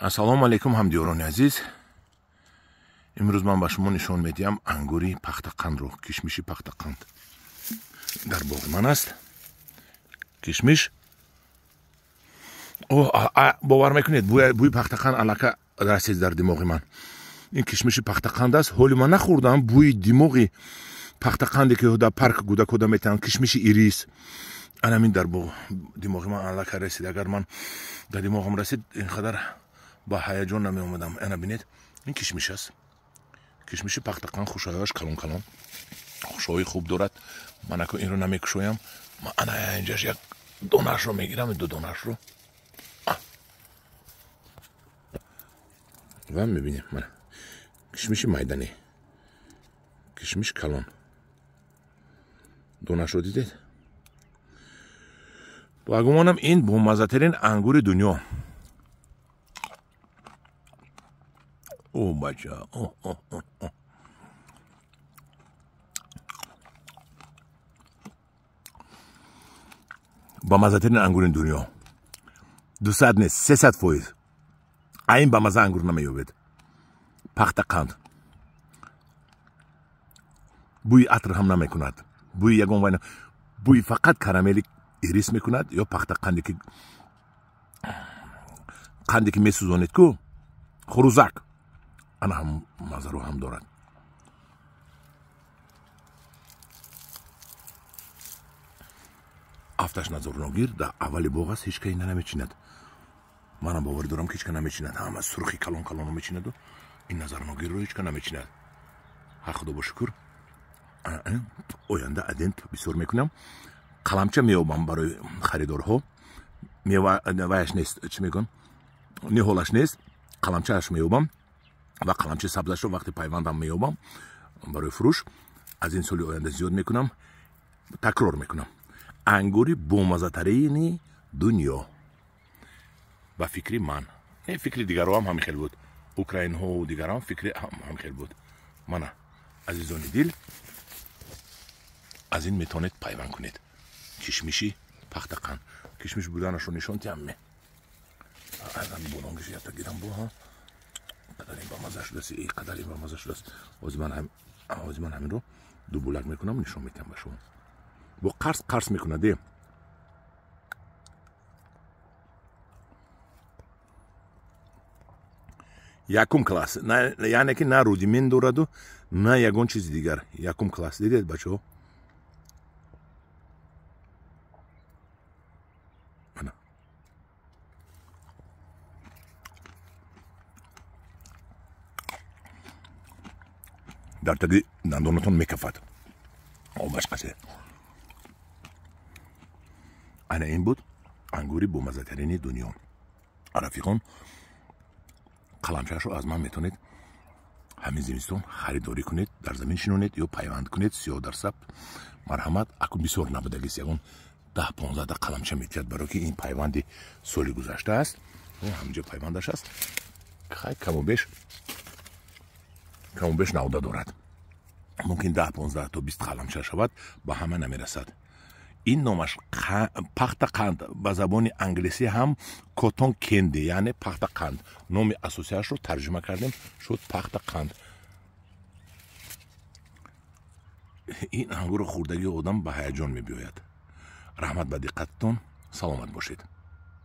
Ассалому алайкум ҳамдиёрони азиз. Имрӯз ман ба шумо нишон медиҳам ангури пахтақандро, кишмиши пахтақанд дар боғи ман аст. Кишмиш бовар мекунед, бӯи пахтақанд аллака расид дар димоғи ман. Ин кишмиши пахтақанд аст. Ҳоли ман нахӯрдам, бӯи димоғи пахтақанде ки дар парк кӯдакода метаванд, кишмиши ирис, анамин дар димоғи ман аллака расид. Агар ман дар димоғам расид, ин қадар ба ҳаяҷон намеомадам. Ана бинед, ин кишмиш аст. Кишмиши пахтақанд, хушояш калон калон, хушои хуб дорад. Ман ако инро намекушоям. Ман ана инҷаш як донаашро мегирам, ду донаашро ва мебинем. Мана кишмиши майданӣ, кишмиш калон, донаашро дидед? Ба гумонам ин бомаззатарин ангури дунё. О бача, о о о о. Бамаззатарин ангури дунё. 200 нест, 300%. Айн бамазза ангур намеёбед. Пахтақанд. Бӯи атр ҳам намекунад. Бӯи ягон вайна, бӯи фақат карамели ирис мекунад ё пахтақанде ки қанде ки месӯзонед ку, хурӯзак, ана ҳам маззаро ҳам дорад. Афташ назорногир дар аввали боғ аст, ҳеҷ кай намечинад. Манам боварӣ дорам ки ҳеҷ кай намечинад. Ҳама сурхи калон калонро мечинаду ин назарногирро ҳеҷ кай намечинад. Ҳа, худо бо шукр, оянда адент бисёр мекунам. Қаламча меёбам барои харидорҳо. Мева ваяш нест, чӣ мегӯям, ниҳолаш нест, қаламчааш меёбам ва қаламчаи сабзашро вақти пайвандам меёбам барои фурӯш. Аз ин соли оянда зиёд мекунам. Такрор мекунам, ангури бомаззатарини дунё ба фикри ман. Не, фикри дигарро ҳам ҳамин хел буд, украинҳову дигарам фикри ҳамин хел буд. Мана, азизони дил, аз ин метавонед пайванд кунед. Кишмиши пахтақанд, кишмиш буданашро нишон диҳам. Ме азам болонгиш якта гирам бо ҳа, қадар ин бамазза шудааст, и қадар ин бамазза шудааст. Ҳозир ман ҳаминро ду булак мекунам, нишон медиҳам ба шумо. Бо қарс қарс мекунад. Якум класс, яъне ки на рудимент дораду, на ягон чизи дигар. Якум класс, дидед, бачаҳо? Дар таги дандонатон мекафад. Обаш қасе. Ана ин буд ангури бомаззатарини дунё. Рафиқон, қаламчаашро аз ман метавонед ҳамин зимистон харидорӣ кунед, дар замин шинонед ё пайванд кунед. Сиёҳ дар саб, марҳамат. Аку бисёр набудагист, ягон 10-15 қаламча метиҳад, барое ки ин пайванди соли гузашта аст. Ҳаминҷо пайвандаш аст. Хай, каму беш навда дорад. Мумкин 10-15 то 20 қаламча шавад, ба ҳама намерасад. Ин номаш пахтақанд, ба забони англисӣ ҳам cotton candy, яъне пахтақанд. Номи асосияшро тарҷума кардем, шуд пахтақанд. Ин ангурро хӯрдагии одам ба ҳаяҷон мебиёяд. Раҳмат ба диққататон, саломат бошед.